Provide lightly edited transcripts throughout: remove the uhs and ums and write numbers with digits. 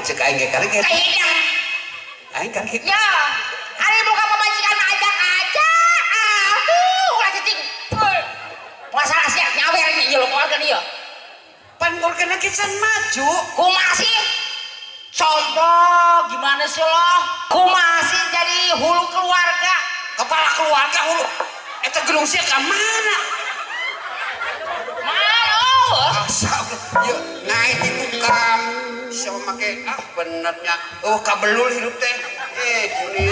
Cek aing ge karek. Kahidang. Aing karek. Ya, ari boga pamajikan mah ajak-ajak. Atuh, ulah cicing. Masalah sia nyawer ieu lo keluarga ieu. Pan keluargana ge can maju. Kumaha sih? Contoh gimana sih lo? Kumaha sih jadi hulu keluarga? Kepala keluarga hulu. Eta gerung sia ka mana? Mana? Asa ieu naik di tukang. Siapa make ah benernya. Oh kabelul hidup teh. Kuning.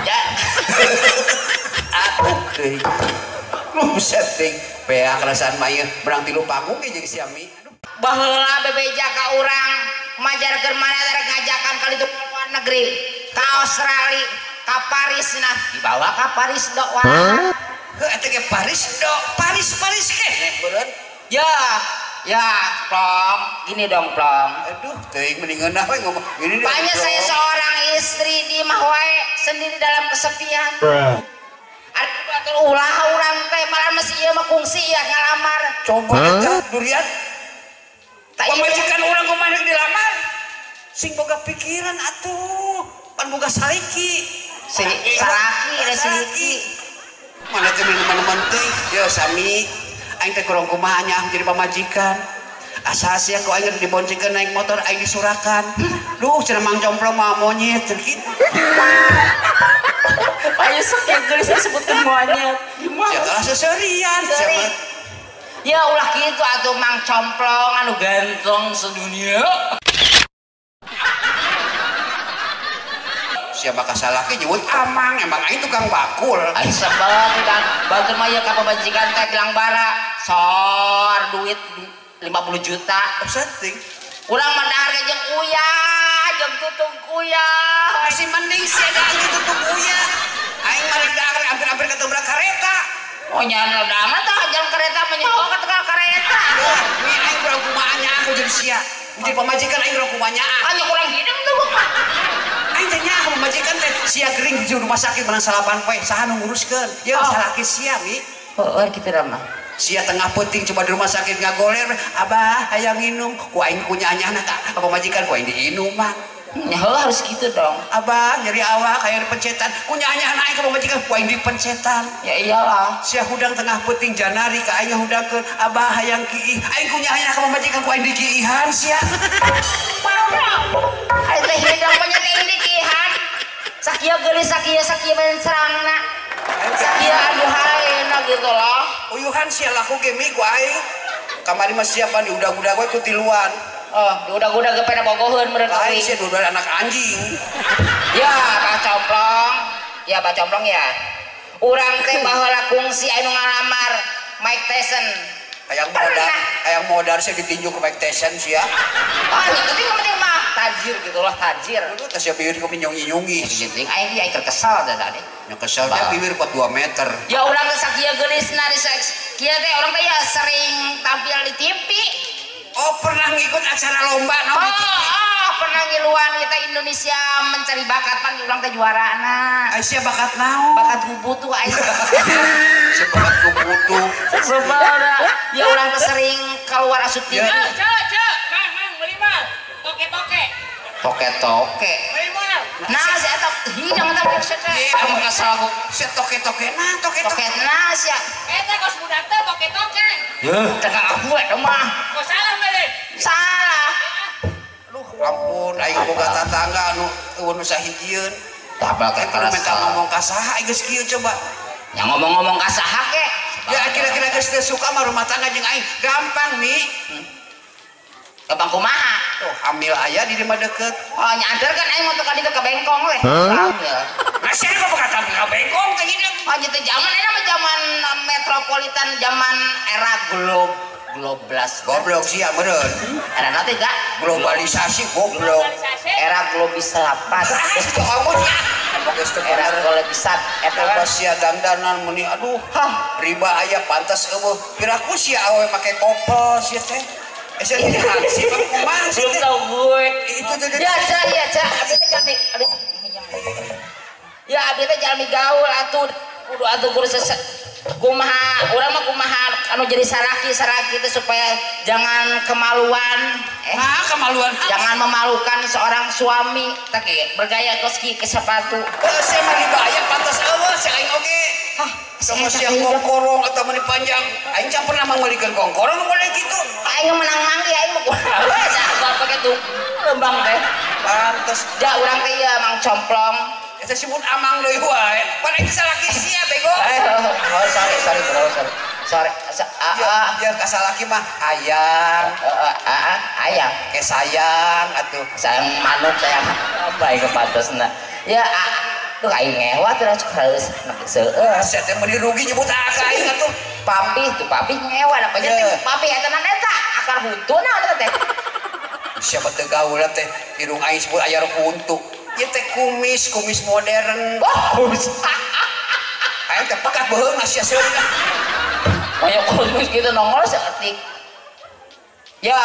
Ya. Atuh deui. Lu setting beak rasaan mah ieu berang tilu panggung ge jeung si Ami. Baheula bebeja ka urang majarkeun mana rek ngajakan ka ditu luar negeri, ka Australia, ka Paris nah, dibawa ka Paris dok wae. Heuh eta ge Paris dok, Paris Paris keneh beureun. Ya, ya, Plong, gini dong Plong. Aduh, teuing mending ngeunah we ngomong gini. Banyak saya seorang istri di imah wae sendiri dalam kesepian. Ari batur ulah urang teh malah masih ieu mah kungsi ya ngalamar. Coba eta durian. Pamajikan urang kumaha rek dilamar? Sing boga pikiran atuh, pan boga saliki. Salaki da saliki. Mana teh minuman-minuman teh, ya sami. Aing teh kurang kumaha nya jadi pamajikan. Asa sia ku aing diboncengkeun naik motor aing disurakan. Duh cenah Mang Complong mah monyet cenah kitu. Ayo sok yang geulis disebutkeun monyet. Gimana? Ya kalah seserian sia. Ya ulah kitu atuh Mang Complong anu ganteng sedunia. Siapa kasalaki nyebut amang, emang aing tukang bakul. Aing sebel tukang batur mah ieu ka pamajikan teh bilang bara, sor duit 50 juta. Setting. Urang mah dahar ge jeung uyah, jeung tutung kuyah. Masih mending sia da aing tutung uyah. Aing mah rek dahar hampir-hampir ketobrak kareta. Oh nya dahar tah jalan kereta mah nyaho ka tukang kareta. Mi aing kurang kumaha nya aku jadi sia. Jadi pamajikan aing kurang kumaha nya. Anya kurang hideung tuh mah. Aing teh nyaah pamajikan teh sia gering di rumah sakit menang salapan poe saha nu nguruskeun. Ye salaki sia mi. Heueuh kitu da mah. Sia tengah peuting coba di rumah sakit ngagoler, abah hayang nginum, ku aing ku nyaanyahna ka pamajikan ku aing diinum mah. Ya harus gitu dong. Abah nyeri awak hayang dipencetan, ku nyaanyahna aing ka pamajikan ku aing dipencetan. Ya iyalah. Sia hudang tengah peuting janari ka aing hudangkeun, abah hayang kiih, aing ku nyaanyahna ka pamajikan ku aing dikiihan sia. Aing teh hidang banyak teh dikiihan. Sakieu geulis sakieu sakieu menserangna. Sakieu aduhaina gitu loh. Uyuhan sia laku ge mi ku aing. Kamari mah siapa di udag-udag we ku tiluan. Oh, di udag-udag ge pena bogoheun meureun euy. Lain sia dua anak anjing. Ya, Pak Complong. Ya, Pak Complong ya. Urang teh baheula kungsi anu ngalamar Mike Tyson. Hayang modar, hayang modar sia ditinju ku Mike Tyson sia. Oh, nya penting penting mah tajir gitu loh, tajir. Lu teh sia bibir ku nyungi-nyungi. Penting aing ge aing kesel da tadi. Nya kesel teh bibir kuat 2 meter. Ya urang teh sakieu geulisna di kieu teh urang teh ya sering tampil di TV. Oh, pernah ngikut acara lomba naon di TV? Oh, pernah ngiluan kita Indonesia mencari bakat pan urang teh juarana. Ai sia bakat naon? Bakat kubutuh aing. Sia bakat kubutuh. Sebab ya urang teh sering keluar asup TV. Cek, cek, mang, mang, beli mah. Toke-toke. Toke-toke. Beli mah. Nah, si eta hidang eta maksud teh. Anu kesel aku. Si toke-toke nah, toke-toke. Toke nah sia. Eta kos budak teh toke-toke. Heuh, teh aku eta mah. Kok salah meureun? Salah. Aduh, ampun aing boga tatangga anu eueuh nu sahijieun. Tah bakal keras. Minta ngomong ka saha aing geus kieu coba. Yang ngomong-ngomong ka saha ke? Ya kira-kira geus teu suka mah rumah tangga jeung aing. Gampang mi. Gampang kumaha? Tuh, hamil aya di mah deket. Oh, nyanterkeun aing motor ka ditu ka Bengkong we. Hamil. Nah, sia mah boga ka Bengkong teh hideung. Oh, nya teh zaman eta mah zaman metropolitan, zaman era globalisasi. Goblok sia meureun. Era nanti gak? Globalisasi goblok. Era globisalapas. Era globisat. Eta sia dangdanan meuni aduh. Hah, riba aya pantas eueuh. Piraku sia awe make kopel sia teh. Sia jadi hansip apa kumaha sih Belum teh? tahu gue. Itu teh. Ya, Ca, ya, Ca. Abi teh jalmi. Ya, abi teh jalmi gaul atuh. Kudu atuh kudu Kumaha urang mah kumaha anu jadi salaki-salaki itu supaya jangan kemaluan. Kemaluan. Jangan memalukan seorang suami. Tak bergaya koski ke sepatu. Saya mah dibayar pantas eueuh saya aing oge. Hah, sama sia kongkorong atau meni panjang. Aing can pernah mangmeulikeun kongkorong nu model kitu. Aing menang manggi aing mah kumaha we sabar pake tuh lembang teh. Pantes da urang teh ieu Mang Complong. Eta sebut amang deui wae. Pan aing salaki sia bego. Oh, sorry bro, sorry. Sorry. Ya ka salaki mah ayang. Ayang. Ke sayang atuh. Sayang manuk sayang. Bae kepantesna. Ya duh aing ngewa terus harus seueur. Sia teh meuni rugi nyebut ka aing atuh. Papi tuh papi ngewa da nya teh papi eta na eta akar huntu naon eta teh. Siapa teh gaul teh irung aing sebut aya huntu. Ieu teh kumis modern. Oh, kumis. Aing teh pekat beuheung sia seuri. Kayak kumis gitu nongol seetik. Ya,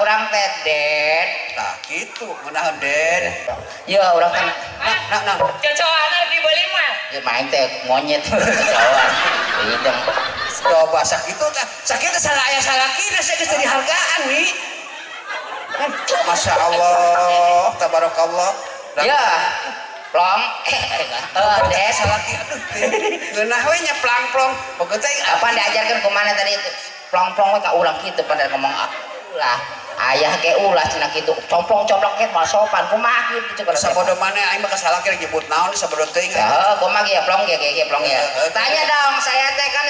urang teh Den. Tah kitu ngeunaheun Den. Ya, urang teh nah. Cocoana dibeli mah. Ya main teh monyet cocoan. Hidung. Coba sakitu teh, sakitu salah aya salaki da sia geus dihargaan nih. Masya Allah, tabarakallah. Ya, plong. Des. Salaki aduh. Ngeunah we nya plang-plong. Pokoknya teh apa diajarkeun kumaha tadi itu? Plong-plong we ka urang kitu pada ngomong ulah. Ayah ge ulah cenah kitu. Complong-complong ge moal sopan kumaha kitu coba. Sabodo maneh aing mah ka salaki rek nyebut naon sabodo teuing. Heuh, kumaha ge plong ge ge plong ya. Tanya dong, saya teh kan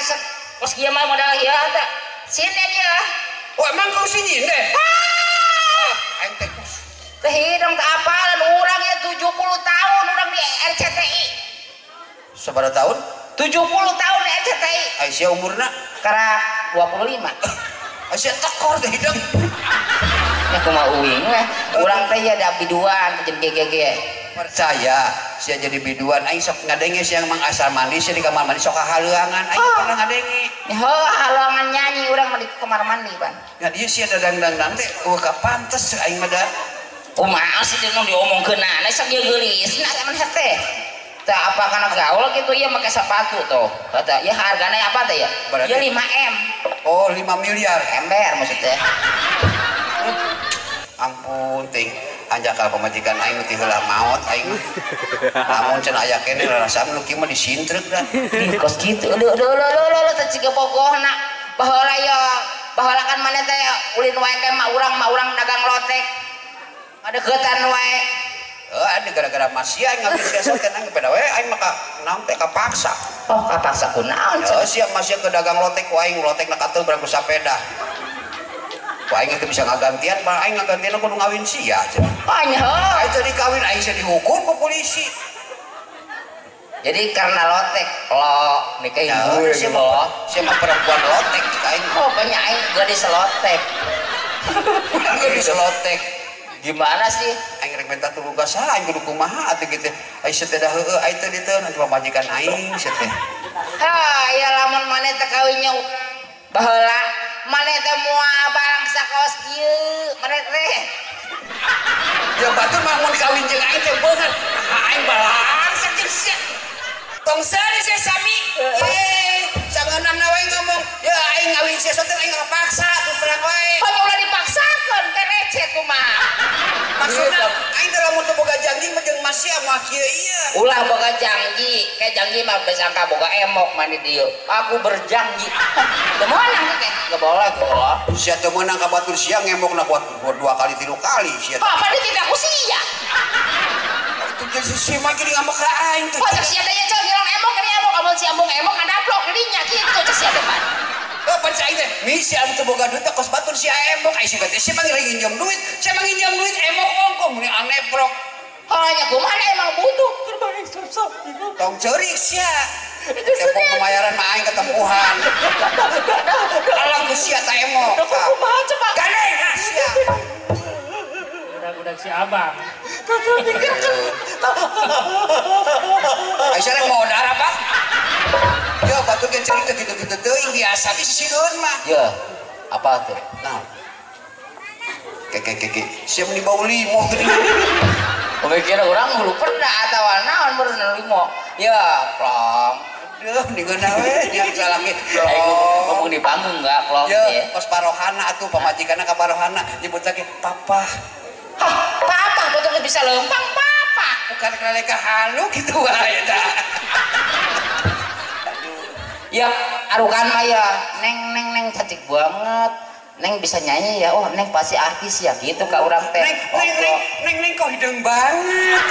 kos kieu mah modal ieu teh. Sinden ieu. Oh, emang kau sinden? Aing teh teh hidung teh apalan urang ya 70 tahun urang di RCTI. Sabaraha tahun? 70 tahun di RCTI. Aisyah umurna? Karak 25. Aisyah tekor teh hidung. Ya kumaha uing weh. Urang teh ya da biduan jeung GGG. Percaya sia jadi biduan aing sok ngadenge sia mang asal mandi sia di kamar mandi sok haluangan aing pernah ngadenge. Heuh haluangan nyanyi urang mah di kamar mandi pan. Nya dieu sia dadang-dangdang teh eueuh ka pantes aing mah da. Kumaha sih nu diomongkeunana sok ieu geulisna zaman teh. Tah apa kana gaul kitu ieu make sepatu tuh. Kata ya hargana apa teh ya? Ieu 5 M. Oh, 5 miliar. Ember maksudnya. Ampun ting. Anjakal pamajikan aing nu ti heula maot aing mah. Lamun cenah aya keneh rarasaan nu kieu mah disintreuk dah. Di kos kitu leuh leuh leuh teh ciga bogohna. Baheula ya, baheula kan maneh teh ulin wae ke mah urang dagang lotek. Ngadeukeutan wae. Heuh, ada gara-gara masia aing ngambil biasa teh nang pada we aing mah ka naon teh kapaksa. Oh, kapaksa kunaon? Heuh, sia masia ke dagang lotek ku aing lotekna katuh berang ku sapeda. Ku aing teh bisa ngagantian, mah aing ngagantian kudu ngawin sia cenah. Oh, nya heuh. Aing teh dikawin aing sia dihukum ku polisi. Jadi karena lotek lo nikahin gue siapa, siapa perempuan lotek aing. Oh, banyak aing gadis lotek. Gadis lotek. Gimana sih? Aing rek minta tulung ka saha, aing kudu kumaha atuh kitu. Aing teh da heueuh aing teh dieu nanti pamajikan aing sia teh. Ha, ya lamun maneh teh kawinnya baheula maneh teh moal bangsa kaos kieu, maneh teh. Ya batur mah mun kawin jeung aing teh beungeut. Aing balangsa jeung sia. Tong seuri sia sami. Eh, sangeunahna we ngomong, ya aing ngawin sia teh aing ngapaksa terus terang wae. Pan ulah dipaksakeun teh receh kumaha. Maksudna aing teh lamun teu boga janji mah jeung masia mah kieu ieu. Ulah boga janji, kayak janji mah besangka boga emok mani dieu. Aku berjanji. Teu meunang teh, geus boleh geus. Sia teu meunang ka batur sia ngemokna kuat 2 kali 3 kali sia. Apa dia tidak ku sia? Itu jadi si mah gini ngambek ka aing teh. Oh, cek sia teh cek ngilang emok ini emok amun si ambung emok ngadaplok dinya kitu cek sia teh pan. Oh, pan si aing teh, misi amun teu boga duit teh kos batur sia emok aing sia teh sia mah nginjem duit, sia mah nginjem duit emok ongkoh meuni aneprok. Hanya kumaha emang butuh terbaik susah. Tong ceurik sia. Tempo pembayaran mah aing ketempuhan. Alang ku sia ta emok. Kumaha coba? Gandeng sia. Budak-budak si abang. Aisyah rek mau darah pak? Yo batur ge cerita gitu-gitu teuing biasa ge sisideun mah. Yo, apa tuh? Nah. Keke sia meni bau limo geuning. Pemikiran orang hulu pernah atau naon baru limo. Ya, plong. Duh, digeuna we nya salaki. Ngomong di panggung enggak, Klong? Ya, kos parohana atuh pamajikanna ka parohana nyebut lagi papa. Hah, papa betul bisa lempang papa. Bukan keraleka halu gitu wae dah. Ya, arukan mah ya, neng neng neng cantik banget. Neng bisa nyanyi ya, oh neng pasti artis ya gitu ka urang teh. Neng neng neng neng neng kok hideung banget.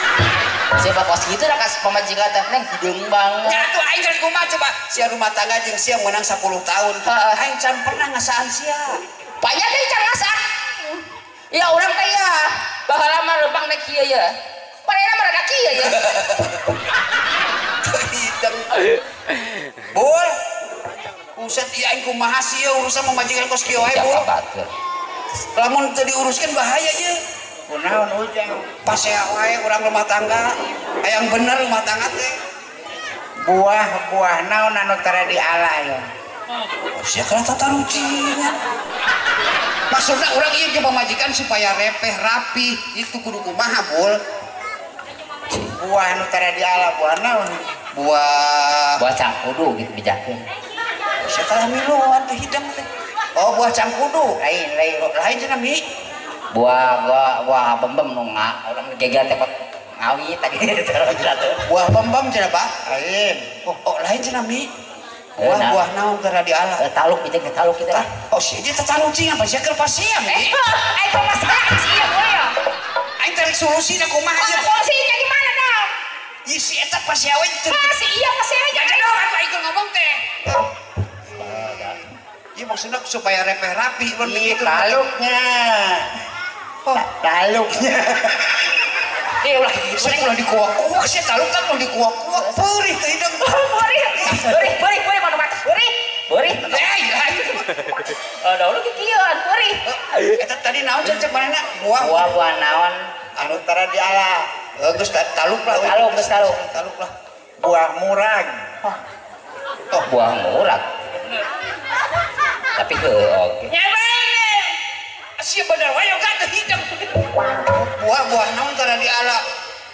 Siapa kos gitu dah kas pamajikan teh, neng hideung banget. Ya atuh aing geus kumaha coba, sia rumah tangga jeung sia meunang 10 tahun. Aing can pernah ngasaan sia. Banyak deui can ngasaan. Ya urang teh ya, baheula mah lempang teh kieu ya. Padahal mah rada kieu ya. Hideung. Bul. Buset, iya aing kumaha sih ya urusan pamajikan kos kieu wae, Bul. Lamun teu diuruskeun bahaya ye. Kunaon ujang? Pasea wae urang rumah tangga. Hayang bener rumah tangga teh. Buah-buah naon anu tara diala ya. Oh, sia kana tatarucingan. Maksudna urang ieu jeung pamajikan supaya repeh rapi, itu kudu kumaha, Bul? Buah anu tara diala buah naon? Buah buah cangkudu gitu bijakeun. Sia kalah miluan teh hidang teh. Oh, buah cangkudu. Lain lain lain cenah mi. Buah buah bembem nu urang geger teh ngawi tadi. Buah bembem cenah, Pak? Lain. Oh, lain cenah mi. Buah buah naon tara diala? Taluk gitu, taluk gitu. Oh, sia teh tatarucingan apa sia keur pasea mi? Aing keur pasea sia ya. Aing tarik solusina kumaha ieu? Solusinya gimana dong? Ieu si eta pasea we teu. Si iya pasea we. Jangan dong atuh aing ngomong teh. Iya maksudnya supaya repeh rapi mun begitu taluknya. Oh, taluknya. Ulah ulah dikuak-kuak sih taluk kan ulah dikuak-kuak perih teh hidung. Perih. Perih, perih, perih mana mata. Perih. Perih. Da ulah kikieuan perih. Eta tadi naon cek manehna? Buah buah naon anu tara diala. Geus taluk lah. Taluk geus taluk. Taluk lah. Buah murag. Oh, buah murag. Tapi ke oke. Sia bener wae yoga teu hidung. Buah-buah naon tara diala?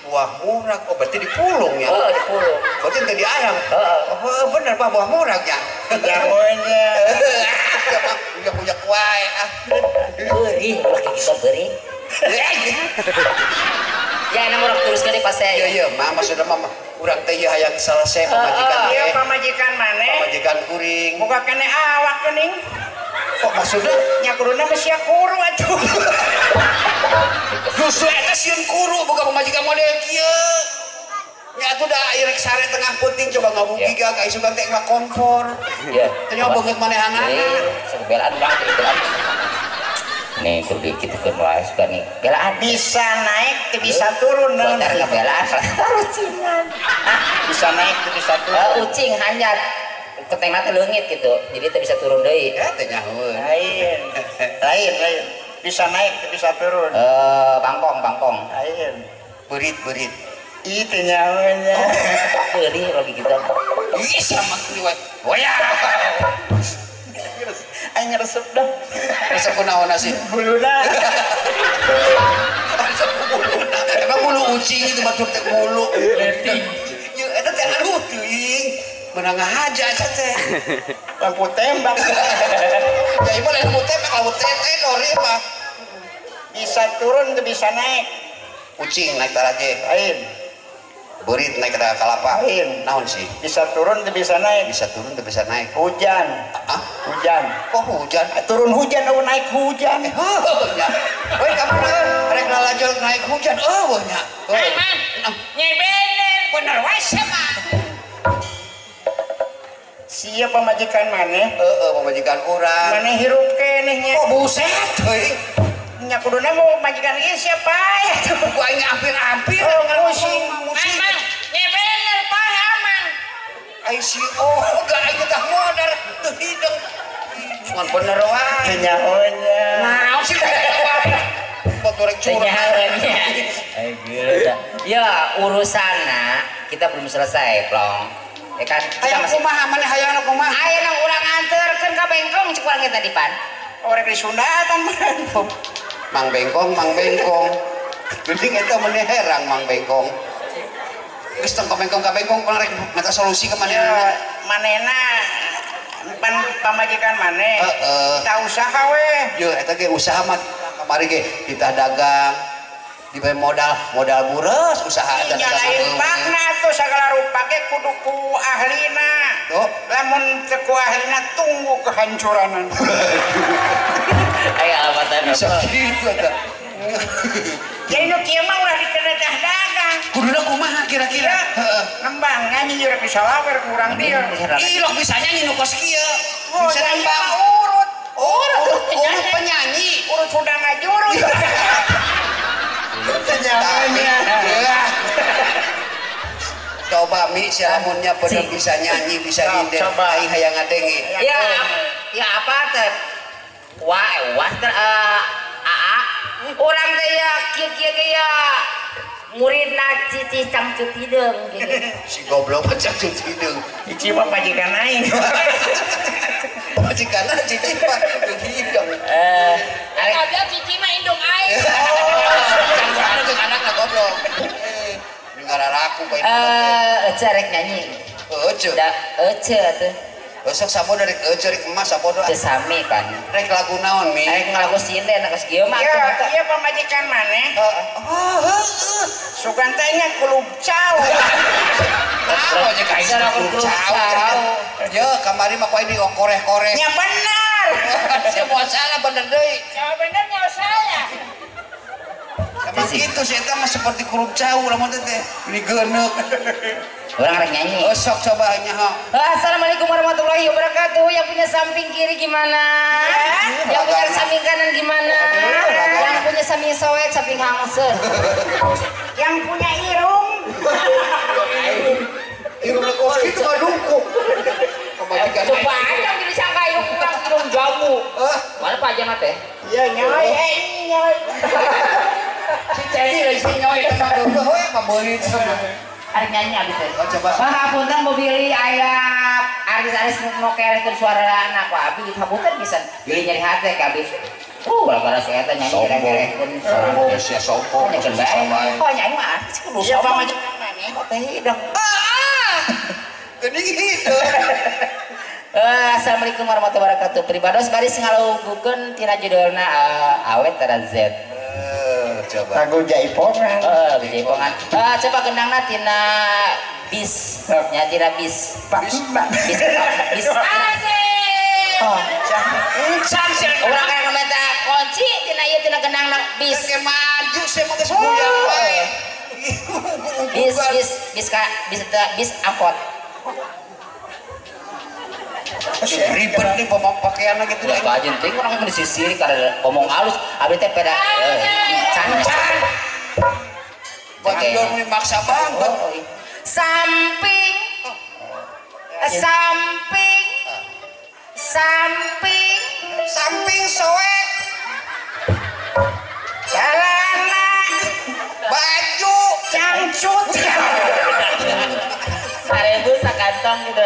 Buah murag. Oh, berarti dipulung ya. Heeh, dipulung. Berarti teu dialam. Heeh. Oh, bener Pak buah murag ya. Jagonya. Uyak-uyak wae ah. Beurih, ulah kitu beurih. Ya, na urang teruskeun deui pasea. Iya, iya, mah maksudna mah urang teh ieu hayang selesai pamajikan teh. Ieu pamajikan maneh? Pamajikan kuring. Boga keneh awak geuning. Kok maksudna? Nya kuruna mah sia kuru atuh. Justru eta sieun kuru boga pamajikan model kieu. Nya atuh da irek sare tengah peuting coba ngabugiga ka isukan teh mah kompor. Iya. Teh nyawa beungeut manehanana. Sok belaan urang teh belaan. Nih kudu dikitukeun wae suka nih. Belaan bisa naik teu bisa turun naon. Botar kabelaan tarucingan. Bisa naik teu bisa turun. Ucing hanjat. Ketengna teh leungit gitu. Jadi teu bisa turun deui. Ya teh nyahoeun. Lain. Lain lain. Bisa naik teu bisa turun. Bangkong bangkong. Lain. Beurit-beurit. Ih teu nyahoeun nya. Beurih lagi gitu. Ih sama kieu wae. Waya. Aing resep dah. Resep kunaon sih? Buluna. Resep buluna. Emang bulu ucing itu batur teh bulu. Leutik. Ieu eta teh aduh teuing. Meunang ngahaja eta teh. Lampu tembak. Ya ieu mah lampu tembak, lampu tenor ieu mah. Bisa turun teu bisa naik. Ucing naik taraje. Lain. Beurit naik ke kalapa. Lain. Naon sih? Bisa turun teu bisa naik. Bisa turun teu bisa naik. Hujan. Ah? Hujan. Kok hujan? Turun hujan eueuh naik hujan. Heuh nya. Woi kamu rek lalajol naik hujan eueuh nya. Man, nyebener. Bener wae sia mah. Sia pamajikan maneh? Heeh, pamajikan urang. Maneh hirup keneh nya. Oh buset teuing. Nya kuduna mau majikan ieu siapa ya tuh. Ku aing ampir-ampir. Oh, pusing. Mang, nyebener pae amang. Ai si oh gak aing teh modar teu hideung. Ngan bener wae. Teu nyahoeun nya. Naon sih teh wae. Motor rek curhat. Teu nyahoeun nya. Ai gila. Ya, urusanna kita belum selesai, Plong. Ya kan kita hayang masih kumaha maneh hayangna kumaha? Ayeuna urang anterkeun ka Bengkong cek urang tadi pan. Orek di Sundatan meureun. Mang Bengkong, Mang Bengkong. Geuning eta meneh herang Mang Bengkong. Geus tong kabengkong-kabengkong rek minta solusi ke manehna. Manehna pan pamajikan maneh. Heeh. Usaha we. Yo eta ge usaha mah kamari ge ditah dagang. Diberi modal, modal bureus usaha eta dagang. Lain pakna tuh sagala rupa ge kudu ku ahlina. Tuh, lamun teu ku ahlina tunggu kehancuran. Aya alabatan bisa kitu eta. Jadi nu kieu mah ulah dikeunetah dagang. Kuduna kumaha kira-kira? Heeh. Nembang nyanyi urang bisa lawer ku urang dieu. Ih, lok bisa nyanyi nu kos kieu. Bisa nembang urut. Urut urut penyanyi, urut sudah ngajurut. Penyanyi. Coba Mi si lamunnya bener bisa nyanyi, bisa nyinden. Aing hayang ngadenge. Ya, ya apa teh? Wah, wah teh aa. Urang teh ya kieu-kieu ge ya muridna Cici Cangcut Hideung gitu. Si goblok mah Cangcut Hideung. Cici mah pajikan aing. Pajikanna Cici mah hideung. Ada Cici mah indung aing. Cangcut jeung anakna goblok. Negara raku bae. Ece rek nyanyi. Ece. Da ece atuh. Besok sabodo rek ece rek emas sabodo. Teu sami kan. Rek lagu naon Mi? Rek ngalagu sinden geus kieu mah. Iya, iya pamajikan maneh. Heeh, heeh. Sugan teh nya kulub cau. Nah, aja ka aing kulub cau. Ye, kamari mah ku aing diokoreh-koreh. Nya bener. Sia moal salah bener deui. Nya bener nya salah. Emang gitu sih, eta mah seperti kulub cau lamun teh digeuneuk. Urang rek nyanyi. Oh, sok coba nya. Assalamualaikum warahmatullahi wabarakatuh. Yang punya samping kiri gimana? Ya, yang punya samping kanan gimana? Yang punya samping soek, samping hangse. Yang punya irung. Irung kos kitu ngadungkuk. Coba aja jadi sangka irung urang irung jamu. Mana pajang teh? Iya nyoy, nyoy. Si Cedi dari si nyoy teh mah heueuh we pameulit. Arek nyanyi abis teh. Oh coba. Wah, punten bobili aya artis-artis nu kerekeun suara anak ku abi hapunten pisan. Bilih nyeri hate ka abi. Gara-gara si eta nyanyi kerekeun. Sombong sia sombong. Oh nyanyi mah artis kudu sombong. Siapa majikan maneh kok teh hidung. Ah. Geuning hidung. Assalamualaikum warahmatullahi wabarakatuh. Pribados baris ngalaugukeun tina judulna Awet Tara Z. Coba. Lagu Jaipongan. Lagu Jaipongan. Coba kendangna tina bis. Nya tina bis. Bis. Bis. Bis. Asik. Oh. Encan sih. Urang kana minta kunci tina ieu tina kendangna bis. Ke maju sih mah geus buyang wae. Bis bis bis ka bis bis angkot. Ribet nih pakaian gitu. Udah baju penting orang mau disisir karena ngomong halus, abis teh peda can. Baju dong maksa banget. Samping, samping, samping, samping soek, celana, baju, cangcut. 1000 sakantong gitu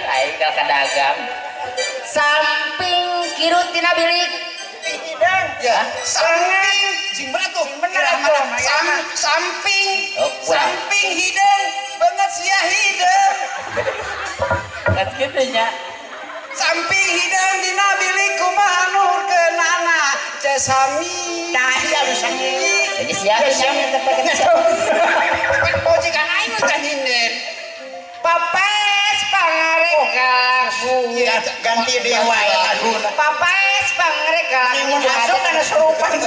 aing ka dagang. Samping kirut tina bilik. Hidung. Ya, samping sing bener tuh. Bener atuh. Samping. Samping hidung banget sia hidung. Kat kitu nya. Samping hidung dina bilik kumaha nuhurkeunana Cesami. Tah ieu bisa Jadi sia nya teh Pan bojikan aing teh nyinden. Papes pangarek kalaku. Ganti dewa laguna. Papes pangarek kalaku. Mun asup kana serupan.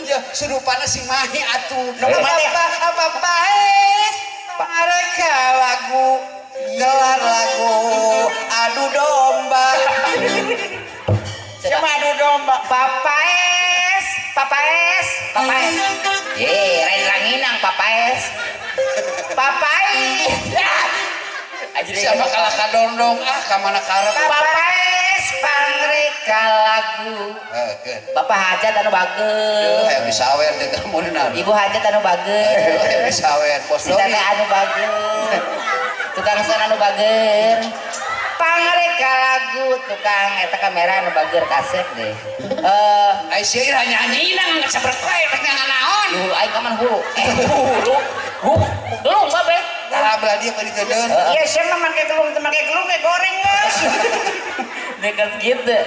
Ya, serupana si Mahi atuh. Apa papes pangarek kalaku. Gelar lagu adu domba. Siapa adu domba? Papes, papes, papes. Ye, lain ranginang papes. Papai. Siapa kalah kadondong ah kamana karep. Papes pangreka lagu. Bapak hajat anu bager. Hayang disawer teh kamunna. Ibu hajat anu bager. Hayang disawer bos Si teteh anu bager. Tukang son anu bager. Pangreka lagu tukang eta kamera anu bager kasep deh. Ai sia ira nyanyi nang sabrek wae teh naon. Hulu aing ka mana hulu? Hulu. Hulu gelung babe. Saha belah dia ka ditedeun. Iya, sia mah make gelung teu make gelung ge goreng geus. Dekat gitu.